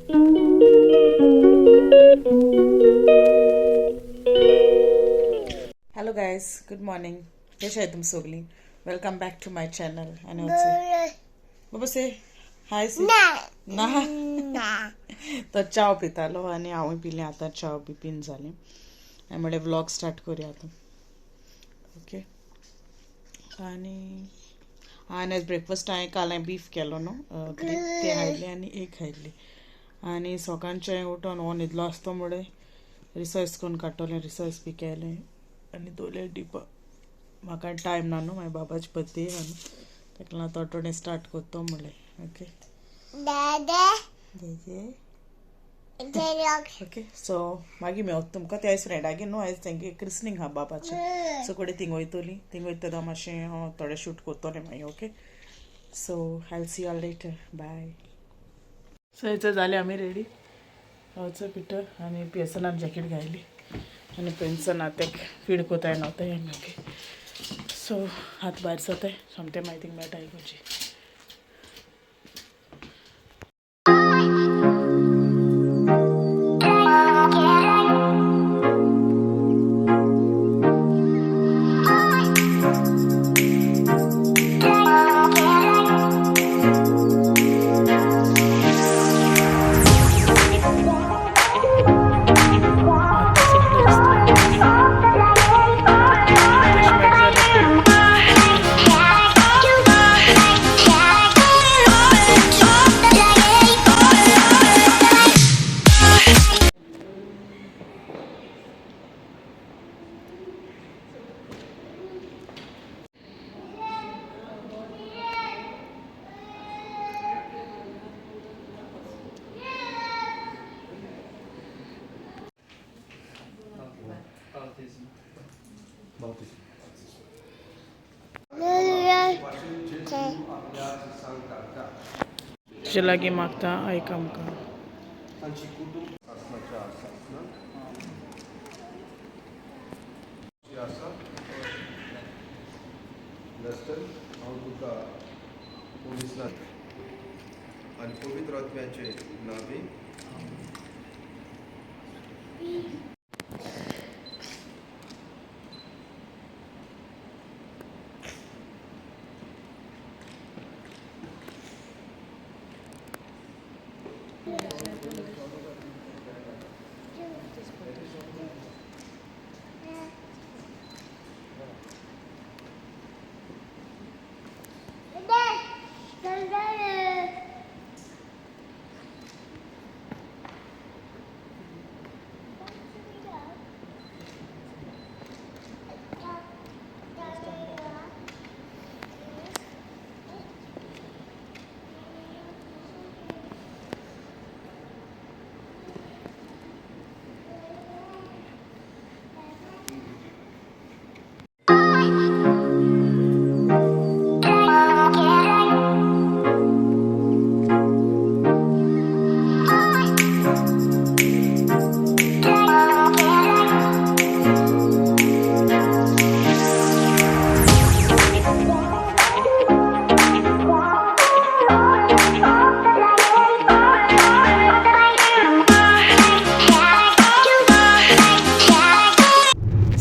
Hello guys, good morning. कशें आहाय तुमी सगळीं? Welcome back to my channel. आनी वचूं बाबा से हाय से ना तो चाव पितालो आनी हांवूय पिलें आतां चाव बी पीन जालें. हांवें म्हणलें व्लॉग स्टार्ट करुया आतां. ओके, आनी आनी आयज ब्रेकफास्ट हांवें काल हांवें बीफ केलो न्हू, तें हाडलें आनी एक हाडली. आनी सकाळचें हांवें उठोन हो न्हिदलो आसतो म्हणलें रिसर्च करून काडटलें, रिसर्च बी केलें आनी दवरलें डिपा. म्हाका टायम ना न्हू, म्हाज्या बाबाची बर्थडे आनी ताका लागून थोडे थोडे स्टार्ट करतो म्हणलें. ओके ओके, सो मागीर मेवता तुमकां. ते आयज फ्रेंडागेर न्हू, आयज तेंगे क्रिस्नींग आहा बाबाचें, सो कडेन थिंग वयतली. थिंग वयता तेन्ना मातशें हांव थोडें शूट करतलें मागीर. Okay, so I will see all later, bye. So हेचे जाले आमी रेडी. वचो पिटर आनी पियर्सनान जॅकेट घायली आनी पेन्सना तेक फीड कोताय न्हवताय आमी. ओके, सो हात भायर सरताय सोमतें मागीर थिंग मेळटा खंयची. तुजे लागीं मागता आयक आमकां. आनी पवित्र आत्म्याचे नावे.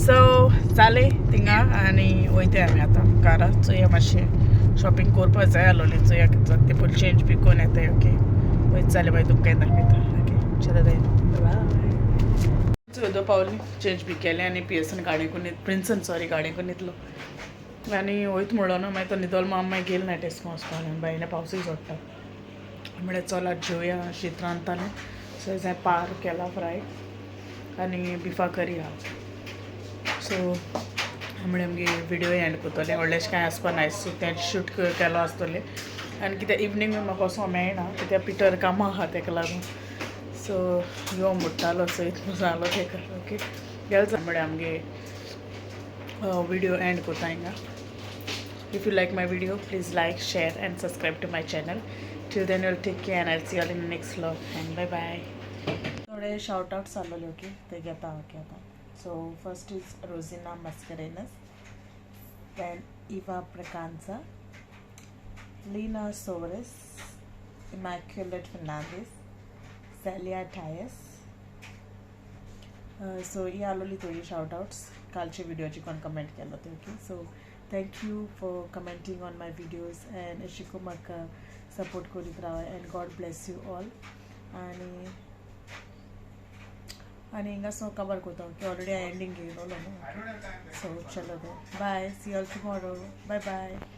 सो जाले थिंगा आनी वयता आमी आतां कारा. चोया मातशें शॉपिंग करपा जाय आसलोलें, चोया कितें जाता तें पयलीं चेंज बी करून येताय. ओके, वयता जाल्यार मागीर तुमकां दाखयता. ओके, चलो बाय. चवदा पावली, चेंज बी केलें आनी पियर्सन गाडयेकून प्रिन्सन सॉरी गाडयेकून न्हिदलो आनी वयता म्हणलो न्हू, मागीर तो न्हिदलो मामा मागीर गेल ना टेस्को वचपाक. आनी बायले पावसूय सोडटा म्हळ्यार चला जेवया शीत रांदतालें. सो हांवें पार केला फ्राय आनी बिफा करी आहा. सो म्हळ्यार आमगे व्हिडियो एंड करतलें, व्हडलेंशें कांय आसपा नाय. सो तें शूट केलो आसतलें आनी कित्याक इवनींग म्हाका वचोंक मेळना कित्याक पिटर कामां आहा तेका लागून. सो यो म्हणटालो सो जालो तेका. ओके, गेल म्हळ्यार आमगे व्हिडियो एंड करता हिंगा. If you like my video, please like, share and subscribe to my channel. Till then, you'll take care and I'll see you all in the next vlog. And bye bye. थोडे shout outs आसलेले. Okay, ते घेता. Okay आतां. So first is Rosina Mascarenhas, then Eva Braganza, Lina Soares, Immaculate Fernandez, Roselia Dias. So ही आलोली थोडी shout outs कालचे व्हिडिओची कोण कमेंट केलो ते. Okay, so thank you for commenting on my videos and अशें करून म्हाका सपोर्ट करीत रावा and God bless you all. आनी आनी हिंगा सो काबार कोता की ऑलरेडी एंडींग घेयलो न्हू. सो चलो, bye, see all tomorrow, bye bye.